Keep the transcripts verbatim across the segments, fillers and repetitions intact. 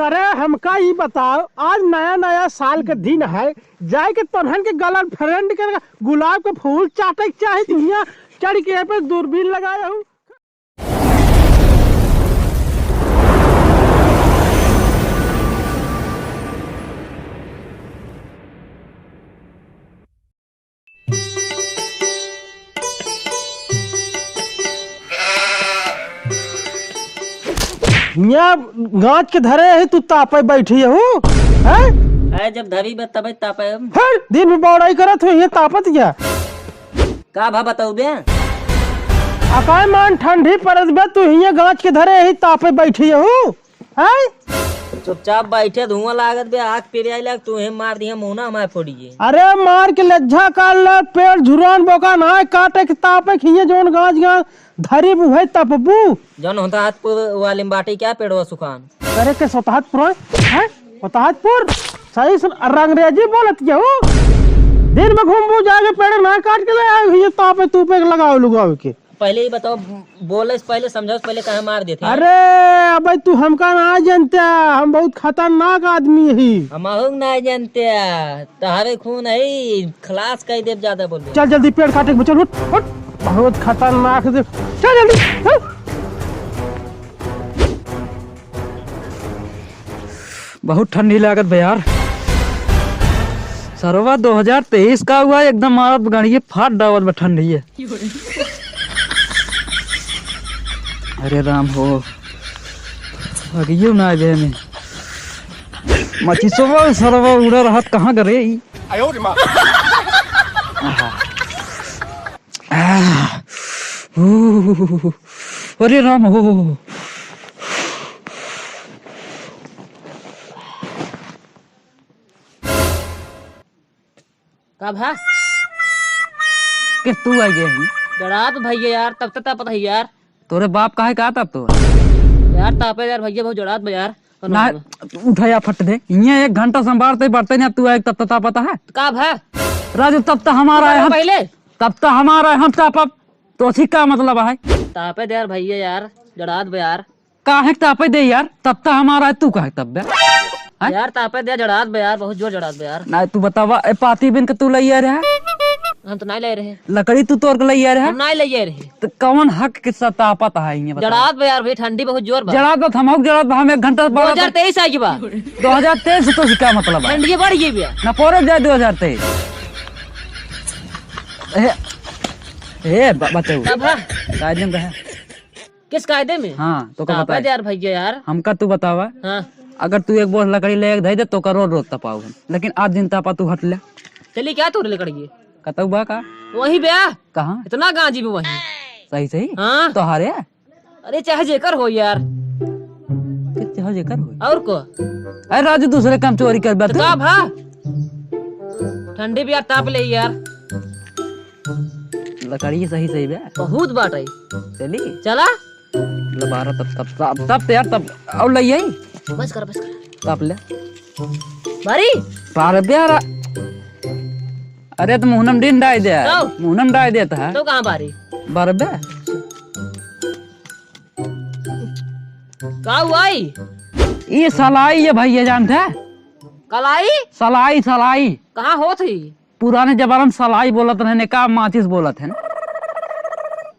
अरे हमका ई बताओ, आज नया नया साल के दिन है, जाए के तोहन के गर्लफ्रेंड के गुलाब के फूल चाटे के चाही, दुनिया चढ़ के ए पे दूरबीन लगाए हो। हियाँ गाँच के धरे ही तू तापे बैठी हू, हैं? अरे जब धरी बा तबे तापे हम। हर दिन में बौड़ाई करत हो, ये तापत क्या? का भा बताऊ बे? अकाय मान ठंडी परत बे, तू हियाँ गाँच के धरे ही तापे बैठी हू, हैं? चुपचाप बैठे, धुआं लागत बे, आँख पिराई लाग, तू हे मार दिया, मुँह ना हमारे फोड़िए। अरे मार के लज्जा काट ले, पेड़ झुरान बोका ना काटे के तापे खिए जौन गाँच गाँच धरी बुहे तपबू। जौन होता हाथ पु-, वाली में बाटी क्या पेड़वा सुखान? अरे के सोतहातपुर है? हैं? सोतहातपुर? सही सुन, अरे अंग्रेजी बोलत क्या हो? दिन में घूमबू जाके पेड़ ना काट के ले आए, ये तापे तूपे के लगाओ लुगाओ के। पहले ही बताओ, बोले से पहले, समझाओ से पहले काहे मार देते हैं? अरे, अबे तू हमका ना जानते, हम बहुत खतरनाक आदमी ही। हम आहू ना जानते, तहरे खून है, खलास कर देब ज्यादा बोल दे। चल जल्दी पेड़ काटे के, चल उठ, उठ, बहुत खतरनाक से, चल जल्दी, चल। बहुत ठंडी लागत बा यार। सरवा दो हजार तेईस का हुआ, एकदम मारत गड़िए फाट डावत बा ठंडी है। अरे राम हो, अगियो ना आवे में। मचिसवा सरवा उड़ा रहत कहाँ करे ई? आह, ऊ, अरे राम हो। का भा? के तू आ गया ही? जड़ात भैया यार, तब तक तापत है यार। तोरे बाप काहे का तब तो? यार तापे यार भैया, बहुत जड़ात बा यार। ना, उठा या फट दे। इहाँ एक घंटा संभारते बरते ना, तू आए तब तक तापत है। का भा? राजू तब तक हमारा है, हम पहले। तब तक हमारा है, हम तापब। तो असी का मतलब है? तापे दे यार भैया यार, जड़ात बा यार। काहे तापे दे यार, तब तक हमारा है, तू काहे तब बे? हैं? यार तापे दे, जड़ात बा यार, बहुत जोर जड़ात बा यार। ना तू बतावा, ए पाती बिन के तू लइया रहे? हम तो नाहीं लइ रहे। लकड़ी तू तोड़ के लइया रहे? हम नाहीं लइया रहे। तो कौन हक के साथ तापत है ये बता? जड़ात बा यार भाई, ठंडी बहुत जोर बा। जड़ात बा, हमहू जड़ात बा, हम एक घंटा से दो हजार तेईस आ गई बा। दो हजार तेईस से तो का मतलब है? ठंडी बढ़ गई बा। ना पड़े जाए दो हजार तेईस। ए, ए, ब-, बचाऊ। का भा? कायदे में रहे। किस कायदे में? हाँ, तो का तापे बताए? दे यार भैया यार। हमका तू बतावा। हाँ। अगर तू एक बोझ लकड़ी ले एक धई दे, तो का रोज रोज तपाऊ हम। लेकिन आज दिन तापा तू हट ले। चली क्या तोरे लकड़ी ये? कतऊ बा का? वही बे। कहाँ? इतना गांजी बे वही। सही सही? हाँ। तोहारे? अरे चाहे जेकर हो यार। के चाहे जेकर हो? और को? अरे राजू दूसरे काम चोरी कर तो बैठे। का भा? ठंडी बे यार, ताप ले यार। लकड़ी सही सही बे। बहुत बात है। चली? चला। ले बारह तब, तब, तब, तब तो यार, तब और ले आई। बस कर, बस कर। तब ले। बारी? बारह बे यार। अरे तो मुहनम दिन डाई दे। तो? मुहनम डाई देता है। तो कहाँ बारी? बारह बे। का हुआ ई? ई सलाई ये भैया जानते हैं? कलाई? सलाई, सलाई। कहाँ होत ही? पुराने जमाना में सलाई बोलत रहे ने, का माचिस बोलत है।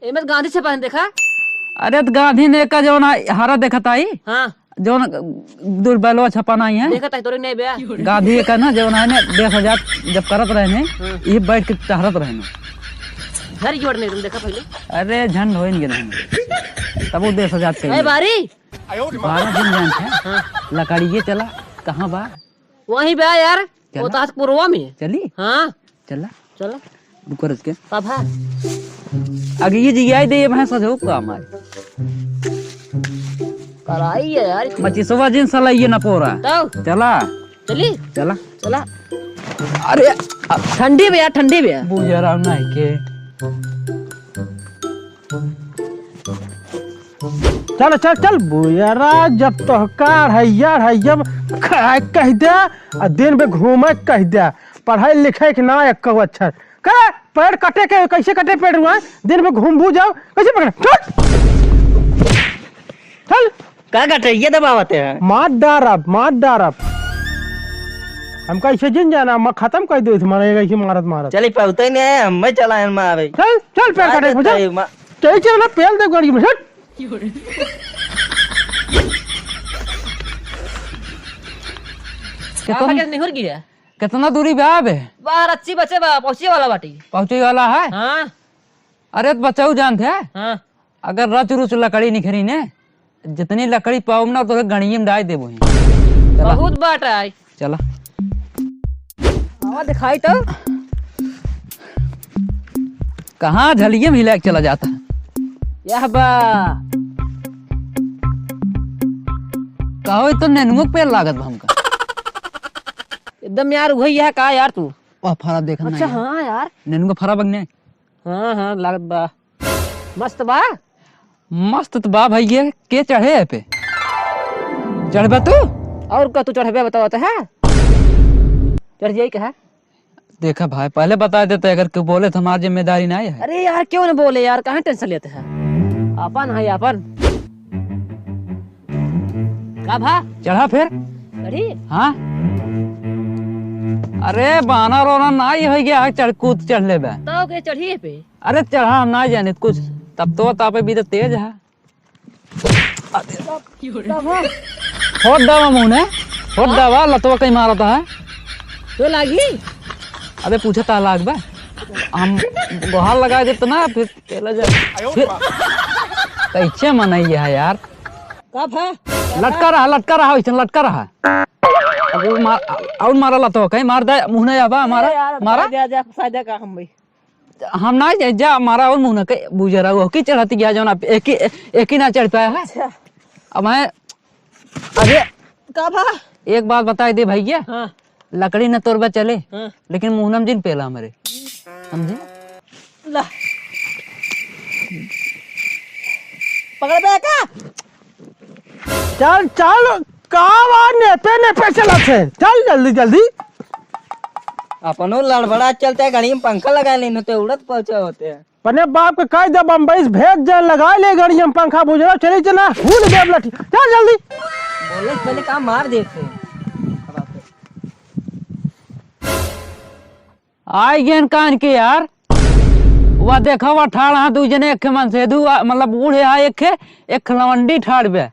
एमे तो गांधी छपा है, देखा? अरे तो गांधी ने का जौन आ-, हरा देखत आई? हाँ। जौन दुर्बलवा छपा नहीं है? देखत आई, तोरे नहीं बे। गांधी का ना जौन है ना, देश आजाद जब करत रहे ने, हाँ। ये बैठ के टहरत रहे ने। घर जोड़ नहीं, तुम देखा पहले। अरे झंड होइन के नहीं। तब वो देश आजाद कर ए बारी। बारह दिन जान है। हाँ। लकड़िए चला, कहाँ बा? वहीं बा यार, चला। वो तो आज पुरवा में। चली? हाँ। चला। चला। रुको रच के। का भा? आगे ये जी आई दे, ये भैंस हो का हमारे। कराई है यार। मचिसवा जिन साला ये ना पोरा। तो? चला। चली? चला। चला। अरे, अब ठंडी बे यार, ठंडी बे यार। बुझा रहा नहीं के। चल, चल, चल, बुयरा, जब तोहका अढ़ैया, अढ़ैया में खाए कह दे, आ दिन में घूमे कह दे, पढ़ाई लिखाई के ना एको अक्षर। करे, पेड़ कटे के, कैसे कटे पेड़ हुआ? दिन में घूमबू जाओ, कैसे पकड़े? चल! चल! का गटैया दबावत है? मार डारब, मार डारब। हमका ऐसे जिन जाना, मैं खतम कर दे, मारे ऐसे मारत मारत। चली पहुँचते नहीं है, हम मैं चलायन में आवे। चल, चल, पैर आ काटे, जाते चल। हैं, मा- चल, चल ना, पेल दे गाड़ी में, हट। का कितना, भाग्य निहुर गया? कितना दूरी बा बे? बाहर अच्छी बचे बा, पहुँचे वाला बाटी। पहुँचे वाला है? हाँ। अरे तो बचाऊ जानत है? हाँ। अगर रच रुच लकड़ी निखरी ने, जितनी लकड़ी पाउब ना, तोरे गणिये में डाल देबो ही। चला। बहुत बात है। चला। आवा दिखाई तो। कहाँ झलिये में हिला के चला जाता है? यह बा। कहो, ई तो नेनुआ के पेड़ लागत बा हमका। एकदम यार, वही है का यार तू? वाह, फरा देखना अच्छा, यार। हाँ यार। नेनुआ फरा बगने। हाँ, हाँ, लागत बा। मस्त बा। मस्त त बा भैया, के चढ़े है पे? चढ़बे तू? और का तू चढ़बे बतावत है? चढ़ जाई कहा? देखा भाई, पहले बता देते, अगर क्यों बोले तो हमार जिम्मेदारी ना है। अरे यार, क्यों ना बोले यार, काहे tension लेते हैं? अपन है अपन। का भा? चढ़ा फिर। चढ़ी? हाँ। अरे बानर ओनर ना ही हो गया है, चढ़ कूद चढ़ लेबे। तो के चढ़ी पे? अरे चढ़ा हम ना जाने कुछ, तब तो तापे भी तो तेज है। का भा? होत दावा मुँह ने, होत दावा लतवा कहीं मारता है। तो लागी? अबे पूछा ता लाग बा। हम गोहार लगा देते ना, फिर चला जा। फिर कैसे मनई है यार? का भा? लटका रहा, लटका रहा, वैसे लटका रहा। अब और मार, और मारा ला तो कहीं मार दे, मुँह नहीं आवा हमारा, अरे यार, मारा। जा, जा, फंसा दे का हम भी। हम ना जा, जा, मारा और मुँह ना कहीं बुझे रहा, वो की चढ़ाती गया जो ना, एक ही, एक ही ना चढ़ पाया है। अच्छा। अब मैं, अरे। का भा? एक बात बताई दे भैया। हाँ। लकड़ी न तोड़बा चले, हाँ। लेकिन मुँह नम जिन पेला हमरे। समझे? ला। पकड़ बे का? चल, चल, का बा नेपे, नेपे चलत है? चल जल्दी, जल्दी। अपनो लड़बड़ा चलते, गाड़ी में पंखा लगा लेने होते, उड़त पहुँचा होते हैं। अपने बाप के कह दे, बम्बई से भेज दे, लगा ले गाड़ी में पंखा, बुझला, चली चला, भूल देब लठी। चल जल्दी। बोले से पहले का मार देते। आई गेन कान के यार, वह देखा, वह ठाड़ हा, दू जने एक मन से, दू, आ, मतलब, बूढ़े हा, एक, एक लवंडी ठाड़ बे।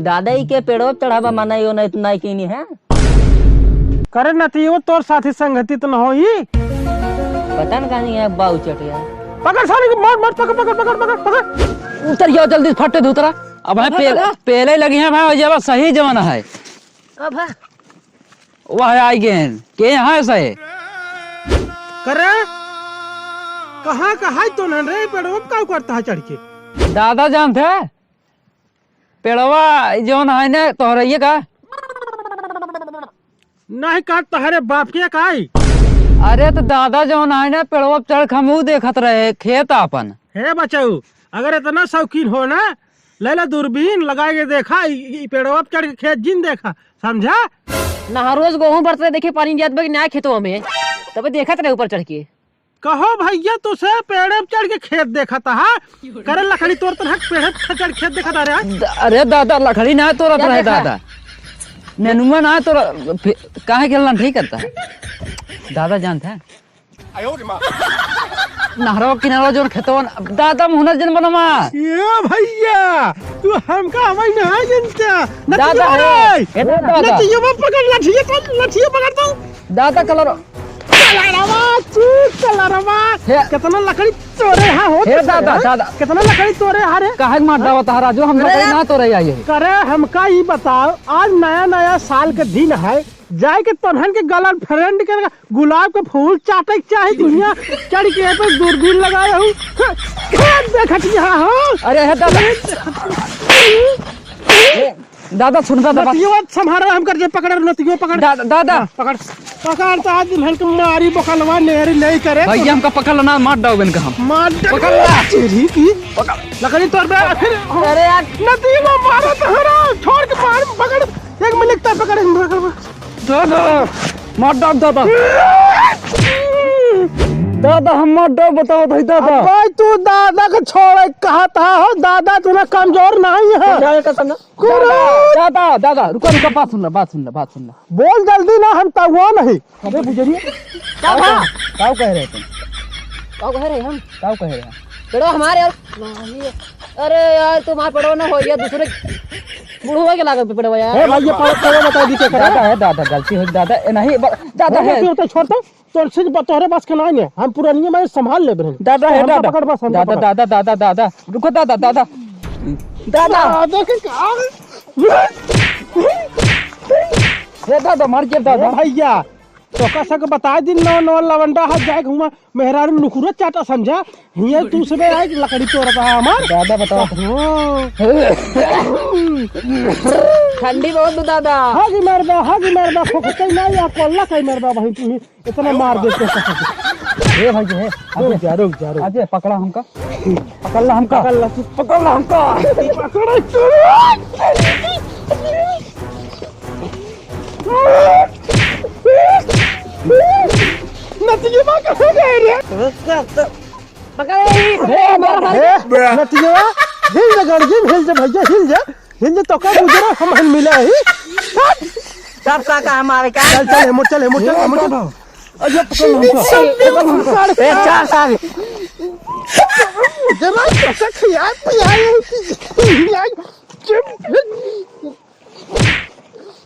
दादा, ई के पेड़वा चढ़ावा, माना यो नहीं, नहीं कीनी है। करे नतियो, तोर साथी संगति तो न होई। पता न कहाँ है बाऊ चटिया। पकड़ साले के, मार, मार, पकड़, पकड़, पकड़, पकड़, पकड़। उतर जाओ जल्दी, फटे धुतरा। अब है पकड़, पेल-, पकड़। पेले लगी है भाई, जब सही जमाना है। अब है। वह आई गेन। के यहाँ से? करे? कहाँ का है तो नन रे, पेड़वा पे का करता है चढ़ के? दादा जानत है? पेड़वा जौन है ना, तोहरइये का? नहीं का तोहरे बाप के का आई? अरे तो दादा जौन है ना, पेड़वा पे चढ़ के हमहू देखत रहे खेत आपन। हे बचाऊ, अगर इतना शौकीन हो ना, ले ला दूरबीन लगा के देखा, ई, ई पेड़वा पे चढ़ के खेत जिन देखा, समझा? ना हर रोज गोहूं बरते देखी पानी जात बा कि ना खेतवा में, तबे देखत रहे ऊपर चढ़ के। कहो भैया, तुसे पेड़े पे चढ़ के खेत देखत हा? करे लकड़ी तोड़त हा, पेड़े पे चढ़ खेत देखत हा रे? द-, अरे दादा, लकड़ी ना तोड़त क्या रहे देखा? दादा, नेनुआ ना तोड़, फि-, काहे के लंठई करता है? दादा जानत है? नहरवा किनारा जोन खेतवन, दादा मुहना जन बनवा। ए भैया, तू हमका हवाई नहाए जनता। दादा, नतिया रे। ए दादा। नतिया पकड़, लठिया पकड़, लठिया पकड़ तू। दादा कलर। कलरवा, चूत कलरवा। हे। कितना लकड़ी तोरे हा हो हे तू दादा, रे? दादा। कितना लकड़ी तोरे हा रे? काहे मार डावा तहरा जो हम अरे लकड़ी यार। ना तोरे आई है। करे हमका ई बताओ, आज नया नया साल के दिन है, जाए के तोहन के गर्लफ्रेंड के गुलाब के फूल चाटे के चाही दुनिया, चढ़ के ए पे दूरबीन लगाए हूँ। खेत देखत यहाँ हो। अरे हे दादा। ए, दादा सुन दादा बात। नतियो संभारा हम कर जे पकड़ नतियो पकड़। दादा, दादा। हाँ, पकड़। पकड़ तो आज दुल्हन के मारी बकलवा नेरी नहीं करे। भैया हमका पकड़ लेना, मार डाओ इनका हम। मार डाओ। पकड़ ला। तेरी की। पकड़। लकड़ी तोड़ दे फिर। अरे यार। नतियो मारा तो हरा, छोड़ के मार पकड़। एक मिनट तक पकड़। दादा, मार डाल दादा। दादा, हम मत डर बताओ भाई दादा। अब भाई तू दादा के छोड़े कहा था हो, दादा इतना कमजोर नहीं है। समझावे का समझा। कुरुद। दादा, दादा, दादा, रुका, रुका, बात सुन ला, बात सुन ला, बात सुन ला। बोल जल्दी ना, हम तहुआ नहीं। अबे बुजरिया, का भा? काऊ कह रहे तुम? काऊ कह रहे हम? काऊ कह रहे हैं? पेड़वा हमारे यार। अरे यार, तुम्हारा पेड़वा ना हो गया, दूसरे बुढ़वा के लागत पे पेड़वा यार। ए भाई, ये पेड़-, पेड़वा बता दी क्या करा? दादा है, दादा, गलती हो, दादा, ए, नहीं, ब-, दादा अरे, है। तू तो छोड़ तो, तोर से ब-, तोहरे बस के नहीं है, हम पुरानिया में संभाल ले बहन। दादा है, हमका दादा। पकड़ बस, हमका दादा, पकड़। दादा, दादा, दादा, रुको, दादा, दादा। दादा। दादा के का? ए, दादा, मर गया, दादा। ए भैया, तोका सक बताए दिन नौ, नौ लवंडा हाथ जाए घूमा, मेहरारू नुकुरो चाटा समझा, हिये तू सबे आए लकड़ी तोड़ रहा हमार। दादा बताओ। हाँ। ठंडी बहुत दो दादा। हाँ जी मरबा, हाँ जी मरबा, खोखते ना या कोल्ला कहीं मरबा बहन तू ही, इतना मार देते हैं। ए भाई, ए, रुक जा, रुक जा, रुक। अजय, पकड़ा हमका। पकड़ ला हमका। पकड़ ला तू। पकड़ ला हमका। पकड़ तू। नतिया कहाँ गए रे? पकड़ ए, ए, नतिया, हिल जा, गड़जिन, हिल जा भैया, हिल जा, हिल जा, तो का गुजरा, हम हन मिला ही। सब का, का हमारे का? चल, चल, हेमो, चल, हेमो, चल, हेमो, चल। अरे, पकड़ लो हमका। पकड़ लो हमका। ए, चार साल। जरा तो सक यार, पियाए, पियाए।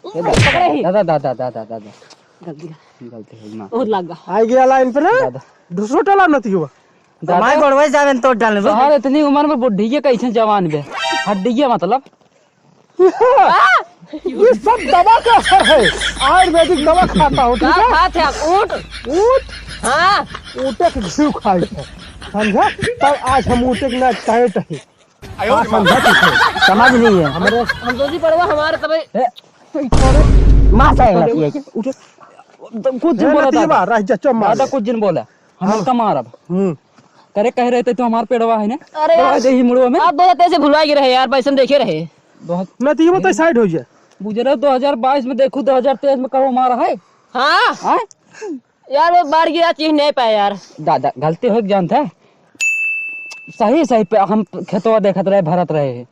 ए, दादा, दादा, दादा, दादा, दादा। गलती है। गलती है, माफ। बहुत लग गया। आ गया लाइन पे ना? दादा। दूसरो टला नती हुआ। दादा। हमारे गोड़वे जावे न तोड़ डाले बे। तोहार इतनी उम्र में बुढ़िया कैसे जवान बे? हड्डिया मतलब। ये सब दवा का असर है। आयुर्वेदिक दवा खाता हूँ, ठीक का है? खात है आप? ऊँट? ऊँट? हाँ। ऊँटे के घी खाई है, समझा? तब आज हम ऊँटे के ना टाइट है। हाँ, समझा तुझे। समझ ली है। हमरे हम तो जी पड़वा हमारे तबे। ए, मार सारे नतिया के। उठो। तो कुछ जिन ए, बोला नतिया दादा। बा, रह जा, चुप मार दादा ले। कुछ जिन बोला। हम हाँ। इसका मारब। हम्म। करे कह रहे थे तो हमार पेड़वा है ना? अरे दवा यार, दे ही मुड़वा में। आप दो जते से भुलवा गिरे रहे यार, पैसे में देखे रहे। बहुत नतिया तो साइड हो जाए। गुजरे दो हज़ार बाईस में, देखो दो हज़ार तेईस में कहो मारा है। हाँ। हाँ? यार, वो बाढ़ गिरा चीज नहीं पाए यार। दादा, गलती हो जानत है। सही, सही पे हम खेतवा देखत रहे, भरत रहे।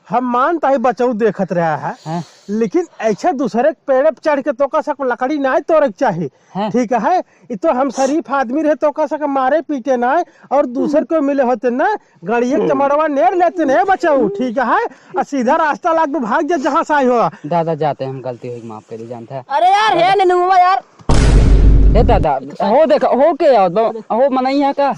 हम मानत ही बचाऊ देखत रहा है, हाँ। लेकिन ऐसे दूसरे के पेड़ पे चढ़ के तोका सक लकड़ी नाहीं तोड़े के चाही। हाँ। ठीक है, ई तो हम शरीफ आदमी रहे, तोका सक मारे पीटे नाहीं, और दूसर को मिले होते ना, गड़िया के चमड़वा नेर लेते ना बचाऊ, ठीक है, और सीधा रास्ता लाग के भाग जा जहाँ से आई हो। दादा जाते हैं हम, गलती हुई, माफ कर दी जानत है। अरे यार, हे ननुआ यार, ए दादा, हो देखा, हो के आवत बा, हो मनई है का?